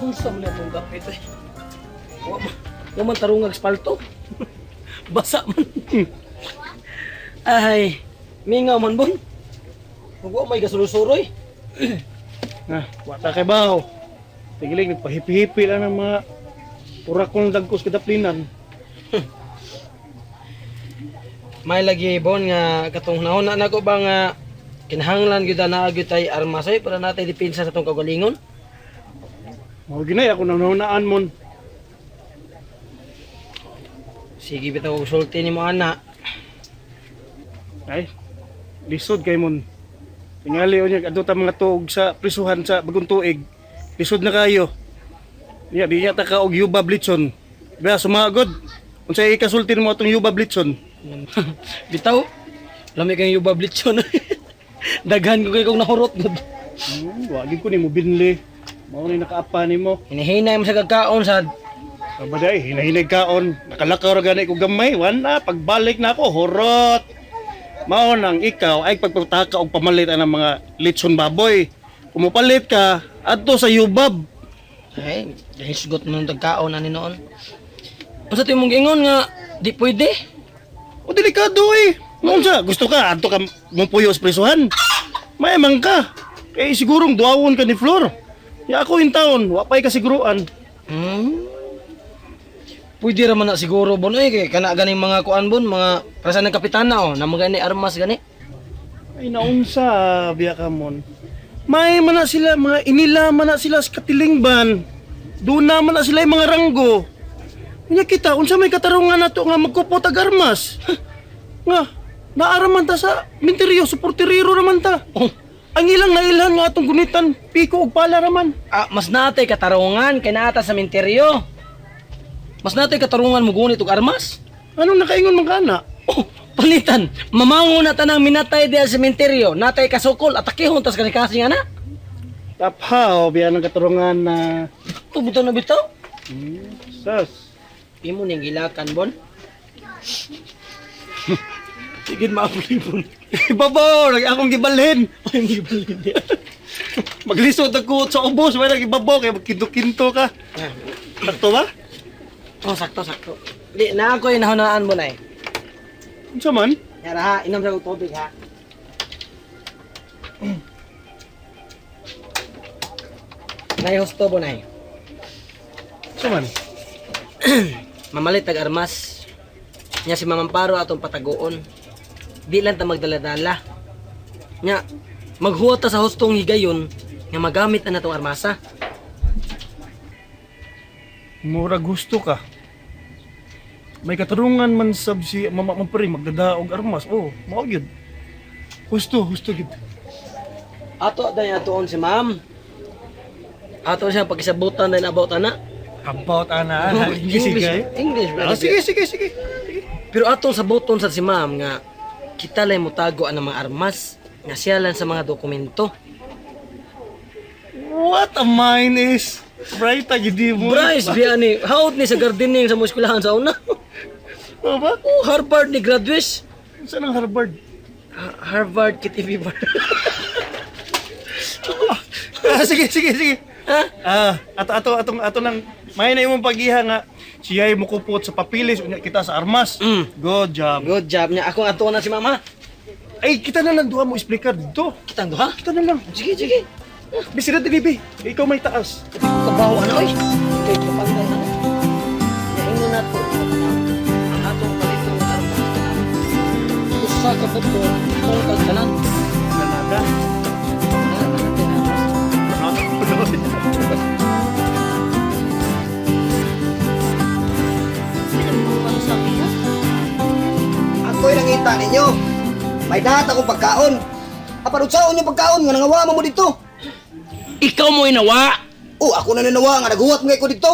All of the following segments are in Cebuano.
Unsa man atong gapit eh. Wa man tarungag spalto. Basa man. Ay, mingaw man bon. Ug wa may gasulsuroy. Ah, wa ta kay baho. Tigilig nagpahipi-hipi lang ng mga urakong dagkos kadaplinan. May lagi bon nga katong nauna nako ba nga kinahanglan gyud na gyud tay armas oy para natay depensa sa atong kaugalingon. Mao ginay ako nang naunaan mon. Sige bitaw og sulti nimo ana. Ay, lisod kay mon. Tingali unya adto ta mga tuog sa prisuhan sa bagong tuig. Lisod na kayo. Niya di niya ta ka og yuba blitson. Ba sumagod. Unsay ikasulti nimo atong yuba blitson? Bitaw lami kay yuba blitson. Daghan ko kay kong nahurot gud. Wa gid ko nimo binli. Mao ni nakaapa nimo. Hinihinay mo sa kagkaon sad. Aba day, hinahinay kaon. Nakalakaw ra gani ko gamay. Wala, pagbalik na ako, hurot. Mao nang ikaw ay pagpataka og pamalit ang mga litson baboy. Kung mopalit ka, adto sa yubab. Ay, hisgot mo ng tagkaon ani noon. Unsa to imong giingon nga di pwede? O delikado eh. Noon sa, gusto ka, adto ka mupuyo sa prisuhan. Maymang ka. Kay sigurong duawon ka ni Flor. Ya ako in town, wa pa'y kasiguruan. Pwede ra man na siguro bon oy kay kana ganing mga kuan bon, mga prasa ng kapitana oh, na mga ni armas gani. Ay naunsa, biya ka mon. May man na sila, mga inila man na sila sa katilingban. Doon na man na sila yung mga ranggo. Nya kita, unsa may katarungan nato nga magkupot ag armas. Nga, naaraman ta sa minteryo, sa portiriro raman ta. Oh, Ang ilang nailhan nga atong gunitan, piko og pala raman. ah, mas natay katarungan kay naata sa minteryo. Mas natay katarungan mo gunit og armas. Anong nakaingon man kana? Oh, palitan. Mamango na tanang minatay diha sa sementeryo. Natay kasukol, atakihon tas kasing ana. Taphaw, biya ng katarungan na... Tubutan na bitaw. Sas. Imo ning gilakan bon. Sige maapulipon. Ibabaw, lagi akong gibalhin. Ay, mo gibalhin diha. Maglisod ako sa ubos, wala ibabaw kay magkinto-kinto ka. Sakto ba? Oh, sakto, sakto. Di, na ako yung nahunaan mo na eh. Unsa man? Yara ha, inom sa akong tubig ha. Nay, husto mo nay. Unsa man? Mamalit tag armas. Nya si Mamamparo atong patagoon. Di lang ta magdaladala. Nya, maghuwat ta sa hustong higayon nga magamit na natong armasa. Mura gusto ka. May katarungan man sab si mama mo pre magdadaog armas. Oh, mao gyud. Husto, husto gyud. Ato dahil atoon si ma'am. Ato siya pagkisabutan dahil about ana. About ana, ana. English, Sige. English, Ah, sige, sige, sige. Pero atong sabuton sa si ma'am nga kita lang mutago ang mga armas nga siya lang sa mga dokumento. What a mine is. Bright gyud mo. Bryce, biya ni, haot ni sa gardening sa mga eskwelahan sa una. Oh, ba? Oh, Harvard ni graduates. Saan ang Harvard? Harvard KTV bar. Ah, sige, sige, sige. Ha? Ah, ato ato atong ato lang may na imong pagiha nga siya'y mukupot sa papilis unya kita sa armas. Good job. Good job niya. Ako ato na si mama. Ay, kita na lang duha mo explicar dito. Kitang duha. Kita na lang. Sige, sige. Bisira dili Ikaw may taas. Kabaw ano oy. Kay kapanday ano. Naingon na to. Ang atong palitong armas. Usa ka buto, tungkag tanan. Nanada. Ako'y nangita ninyo. May dahat akong pagkaon. Apan unsaon yung pagkaon nga nangawa mo dito? Ikaw mo inawa. Oh, ako na nanawa nga naghuwat mga ko dito.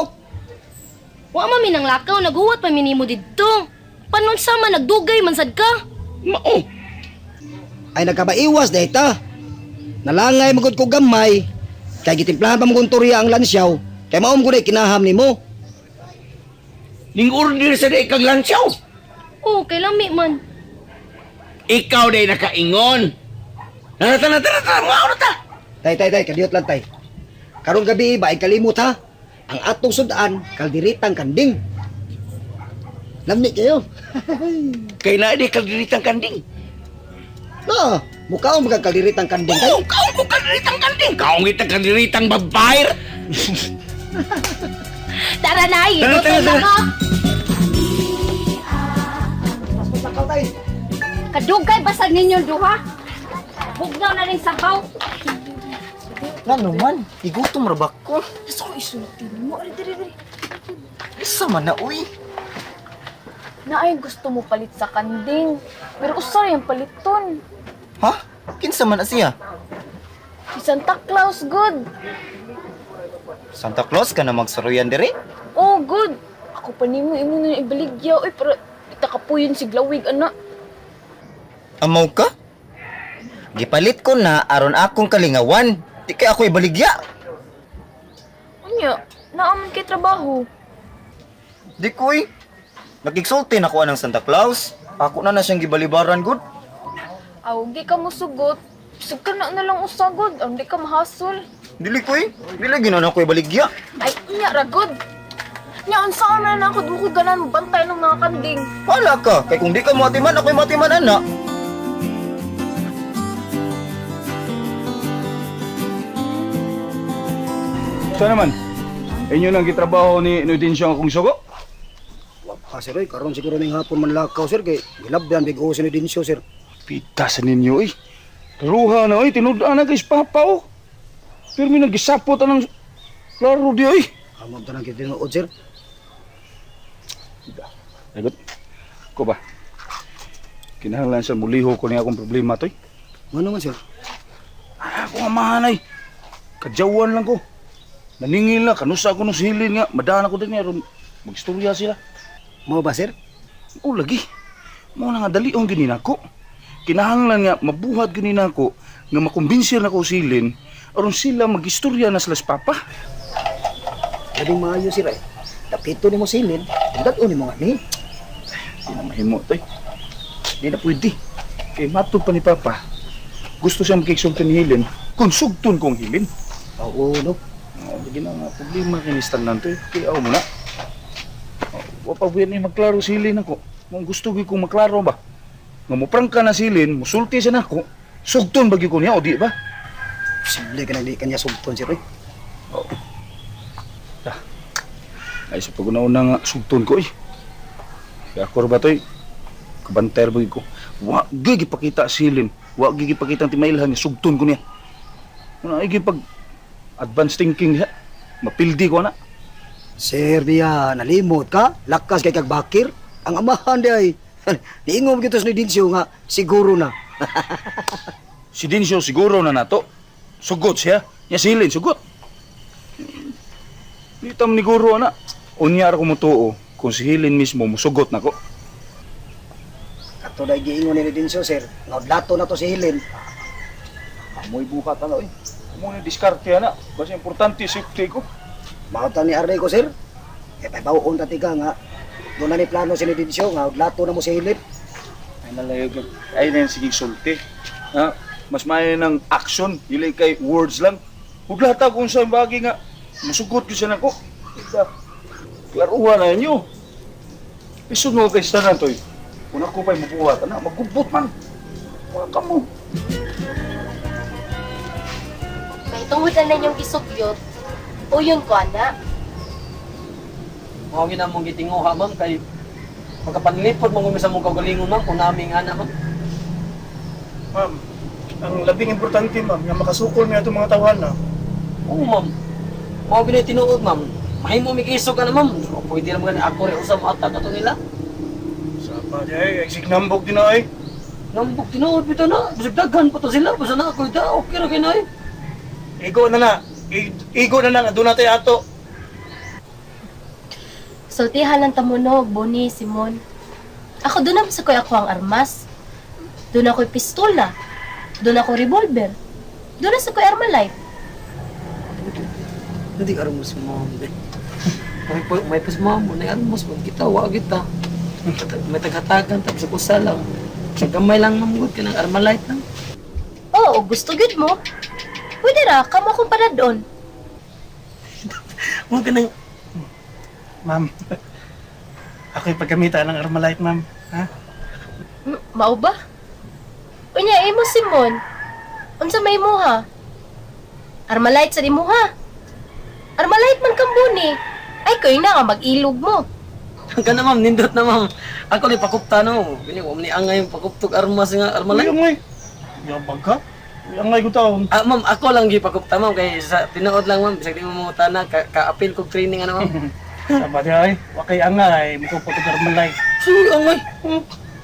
Wa man mi nanglakaw, naghuwat pa mi nimo didto. Panunsa man nagdugay man sad ka. Mao. Ay nagkabaiwas dahil ta. Nalangay magud ko gamay. Kay gitimplahan pa mo kong turya ang lansyaw. Kay maom ko na kinaham nimo. Ning order sa di kag lansyaw. Oh, kay lami man. Ikaw day nakaingon. Tara, tara, tara, tara, mga ta. Tay, tay, tay, kadiyot lang tay. Karong gabi ba ay kalimot ha? Ang atong sudan, kaldiritang kanding. Lamni kayo. Kay naa di kaldiritang kanding. No, mukhaon mga kaldiritang kanding kayo. Oh, kaon ko kaldiritang kanding. Kaon kita kaldiritang vampire. Tara na, Tara, tara, gutom na tara. ko. Mas maglakaw tayo. Kadugay basag ninyo duha. Bugnaw na rin sabaw. Ngano man, igutom ra ba ko? Nasa ko isulti mo. Ari, diri, diri. Isa man na uy. Naay gusto mo palit sa kanding. Pero usar yung paliton. Ha? Kinsa man na siya? Si Santa Claus, good. Santa Claus ka na magsaruyan diri? Oh, good. Ako pa nimo imo na ibaligya. Uy, pero itakapuyon si Glawig, ana. Amaw ka? Gipalit ko na aron akong kalingawan. Di kay ako ibaligya. Unya, naaman kay trabaho. Di ko uy. Nakigsulti na ko anang Santa Claus. Ako na na siyang gibalibaran good. Aw, di ka mo sugot. Sug ka na na lang usagod. Ang di ka mahasol. Dili ko uy. Dili ginon ako ibaligya. Ay, unya, ragod. Nya, unsa man na ako, di ko ganan bantay ng mga kanding. Wala ka. Kay kung di ka matiman, ako'y matiman ana. Sa naman? Inyo nang gitrabaho ni Nudinsyo ang akong sugo? Wa pa sir, oy. Karon siguro ning hapon manlakaw sir kay gilabdan big o sinudinso sir. Pita sa ninyo eh. Ruha na oy, tinud-an na guys papa oh. Pero may nagisapot anang klaro di oy. Amo tanang kita tinuod sir. Lagot. Ko ba? Kinahanglan sa muliho ko niya akong problema toy. Ngano man sir? Ako amahan ay. Kadyawan lang ko. Naningil na, kanusa ko nung silin nga. Madaan ako din niya, aron magstorya sila. Mao ba sir? O lagi. Mao na nga dali ang gini nako. Kinahanglan nga mabuhat gini nako nga makumbinsir nako silin aron sila magistorya na sila sa papa. Labing maayo sir ay. Dapito nimo silin, dad-on nimo nga ni. Di na mahimo toy. Di na pwede. Kay matod pa ni papa. Gusto siya makiksulti ni Helen kung sugton kong Helen. Oo no. Oh, lagi na nga problema kay ni Stan toy. Kay aw mo na. Oh, wa pa buyan ni maklaro si Helen ako. Kung gusto gyud kong maklaro ba. Nga moprangka na si Helen, musulti siya nako. Sugton ba gyud ko niya o di ba? Posible ka na di kanya sugton sir oy. Ay sa pag-una-una nga sugton ko eh. Kaya ako ra ba to'y kabantay ra ba gyud ko. Wa gyud gipakita silin. Wa gyud gipakita ang timailhan nga sugton ko niya. Una ay gyud pag advance thinking siya. Mapildi ko na. Sir biya, nalimot ka? Lakas kay kag bakir. Ang amahan di ay. Niingom gyud to sa Nidincio nga siguro na. Si Dincio siguro na nato. Sugot siya. Nya silin sugot. Di tam ni guro ana. Unya ra ko motuo kung si Hilin mismo musugot nako. Kato dai giingon ni Nidincio sir, nga udlato na to si Helen. Amoy buhat ana oy. Amo ni diskarte ana. Basta importante safety ko. Mao ta ni Arne ko sir. Kay pabawon ta tiga nga doon na ni plano si Nidincio nga udlato na mo si Helen. Ay nalayo gyud. Ay na yung sige sulti. Ha? Mas maayo ng action, dili kay words lang. Huglata kung sa bagay nga musugot gyud siya nako. Ita. Klaruha na inyo. Pisod mo kay tanan toy. Kung ako pa'y mubuhat, ana, magubot man. Wala ka mo. May tungod na ninyong gisugyot. Uyon ko, ana. Mao gyud among gitinguha ma'am kay pagkapanlipod mo sa mong kaugalingon ma'am kung naming ana ma'am. Ma'am, ang labing importante ma'am, nga makasukol nga itong mga tawhan na. Oo ma'am. Mao gyud tinuod ma'am. Mahimo mi kisog ana ma'am. O, pwede ra man ako rin usab atag ato nila. Sapa di ay, ay signambog din na ay. Nambog tinuod bitaw na. Bisag daghan pa to sila basta na ako ita. Okay ra kay na eh. Igo na na. Igo na na nga doon natin ato. Sultihan lang tamunog, Boni, Simon. Ako doon naman sa ko'y ako ang armas. Doon ako'y pistola. Doon ako revolver. Doon na sa ko'y armalite. Hindi armos ma'am. eh. May pas ma'am, may armos ma'am kita wa kita. May taghatagan tapos sa usa lang. Sa gamay lang ma'am gud kanang armalite lang. Oo, gusto gyud mo. Pwede ra, kamo akong padadon. Mo kanang Ma'am. Ako'y pagkamitan ng Armalite, ma'am. Ha? Mao ba? Unya imo Simon. Unsa may imo ha? Armalite sa imo ha? Armalite man kang buni. Ay koy na nga mag-ilog mo. Kana ma'am, nindot na ma'am. Ako ni pakupta no. Gani wa man ni angay pakuptog armas nga Uy, Armalite. angay. Yabag ka? Uy, angay ko taon. Ah, ma'am, ako lang gipakupta ma'am kay sa tinuod lang ma'am, bisag di mo mangutana ka, ka-appeal kog training ano ma'am. Sabi niya, ay, wakay angay, mukupot og Armalite. Suy, angay.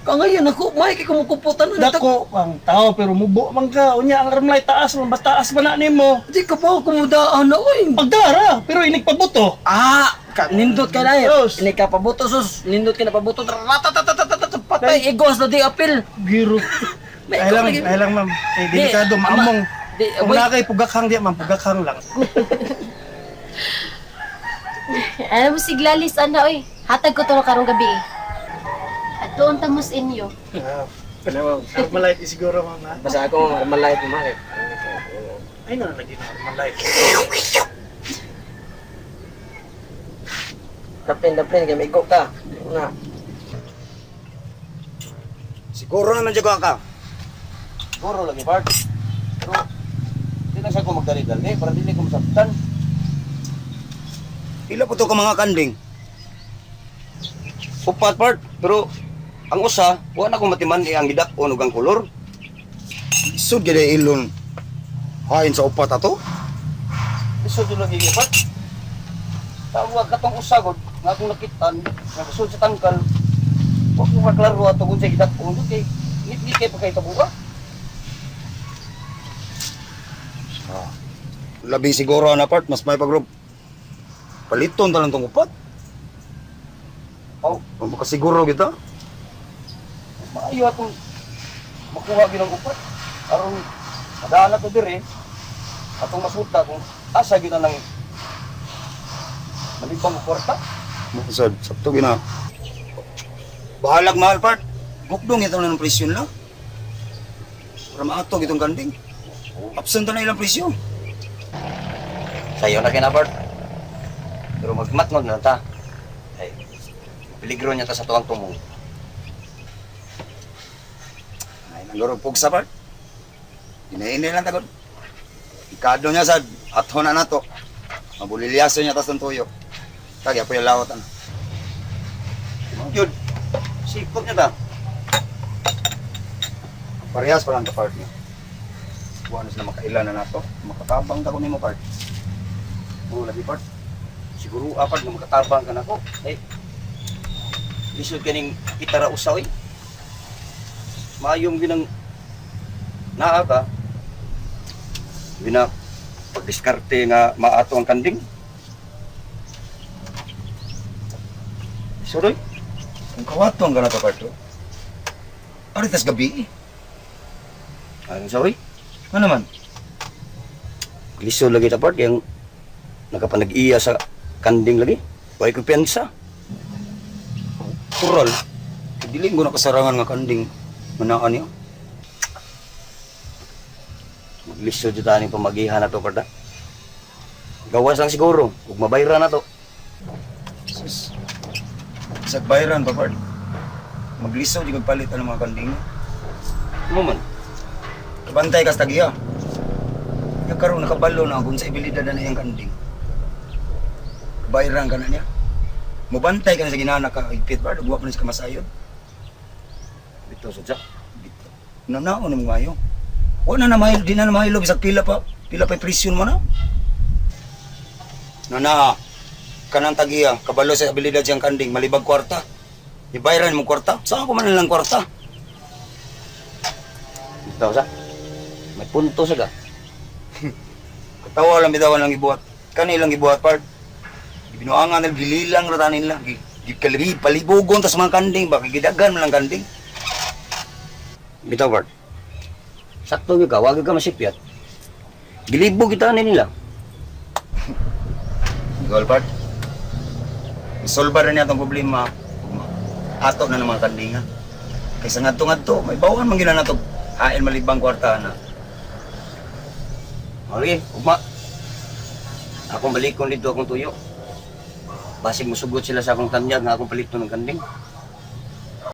Kangayan ako, may kay kumukuputan na Dako ang tao pero mubo man ka. Unya ang Armalite taas man, basta taas man na nimo. Di ka pa kumudaan na oy. Pagdara, pero inig pabuto. Ah, ka, nindot ka na eh. Sus. Ini ka pabuto sus, nindot ka na pabuto. Ratatatatatatat, patay igos na di apil. Giro. May Ay ikaw lang, lagi. ay lang ma'am. Eh, delikado, Di, maamong. Di, Kung wait. na kay pugakhang di ma'am, pugakhang lang. Alam mo si Glalis ana oy. Hatag ko to karong gabi eh. Adtoon ta mo sa inyo. Ah, Armalite siguro ma'am ha. Basta ako ma'am, Armalite ma'am. Ay na lagi na Armalite. Daplin, daplin, kay maigo ka. Na. Siguro naman jago ka. Siguro lagi, Bart. Pero, di na siya ko magdali-dali para dili ko masabtan. Pila po to ka mga kanding? Upat, Bart. Pero, ang usa, wa na ko matiman eh, ang gidak-on ug ang kolor. Isod gyud ay ilon. Hain sa upat ato. Isod yun lagi, Bart. Tawag ka tong usa god, nga akong nakitan, nga kusod sa tangkal. Wa ko maklaro ato kung sa gidak-on kay ngit-ngit kay pagkaitabuha. Labi siguro na part mas may pagro. Paliton ta lang tong upat. Oh, Kung makasiguro kita. mas maayo atong makuha gyud ang upat. Aron madaan na to dire, atong masuta kung asa gyud na nang malibang og kwarta. Sad, sakto gina. Bahalag mahal part. Gukdong ito na ng presyo nila. Para maatog itong kanding. Absent na ilang presyo. Sayo na kay na Bart. Pero magmatngog na ta. Ay, peligro niya ta sa tuwang tumong. Ay, nanggurog pugsa part. Inainay lang tagod. Ikado niya sad. Atho na nato. Mabulilyaso niya tas ng tuyo. Kagi apoy lawat ana. Yun, sikop niya ta. Parehas pa lang ka part niya. Buwan na sila makailan na nato. Makatabang ta ko nimo part. Oo, lagi Bart. Siguro apat nga makatabang ka nako. Ay, lisod kaning itara usaw eh. Maayong ginang naa ka. Gina pagdiskarte nga maato ang kanding. Suroy, Kung kawato ang ganito part to. Ari tas gabi eh. ano sawi? Ano naman? Lisod lagi ta Bart yang nakapanag-iya sa kanding lagi. Way kumpiyansa. Tural. Dili ko nakasarangan nga kanding. Manaan niya. Maglisod jud ani pamagihan na to Bart. ah. Gawas lang siguro ug mabayra na to. Sus. Sa bayran pa part. Maglisaw di kag palit ang mga kanding. Mo man. Kabantay kas tagiya. Yung karon nakabalo na kung sa ibilidad na iyang kanding. Bayran ka na niya. Mubantay ka na sa ginana ka higpit ba? Ugwa pa na sa kamasayod. Bitaw sadya. Nanaon ni mga ayo. Wa na na mahil, di na na mahilo bisag pila pa, pila pa presyon mo na. Nana, kanang tagiya, kabalo sa abilidad siyang kanding, malibag kwarta. Ibayran mo kwarta, saan ko man lang kwarta? Bitaw sa. May punto sa ka. Katawa lang bitawan lang ibuhat. Kani lang ibuhat part. Binuangan nila, gililang ra tanin nila. Gikalibi, palibugon tas mga kanding, baka gidagan man lang kanding. Bitaw Bart. Sakto gyud ka, wag gyud ka masipyat. Gilibog kita ni nila. Gol part. Isolba rin niya itong problema. Ato na ng mga kandinga. Kaysa ngadto-ngadto, may bawaan man gina nato. Hain malibang kwarta na. O lagi, ugma. Akong balikon dito akong tuyo. Basig musugot sila sa akong tanyag nga akong palito ng kanding.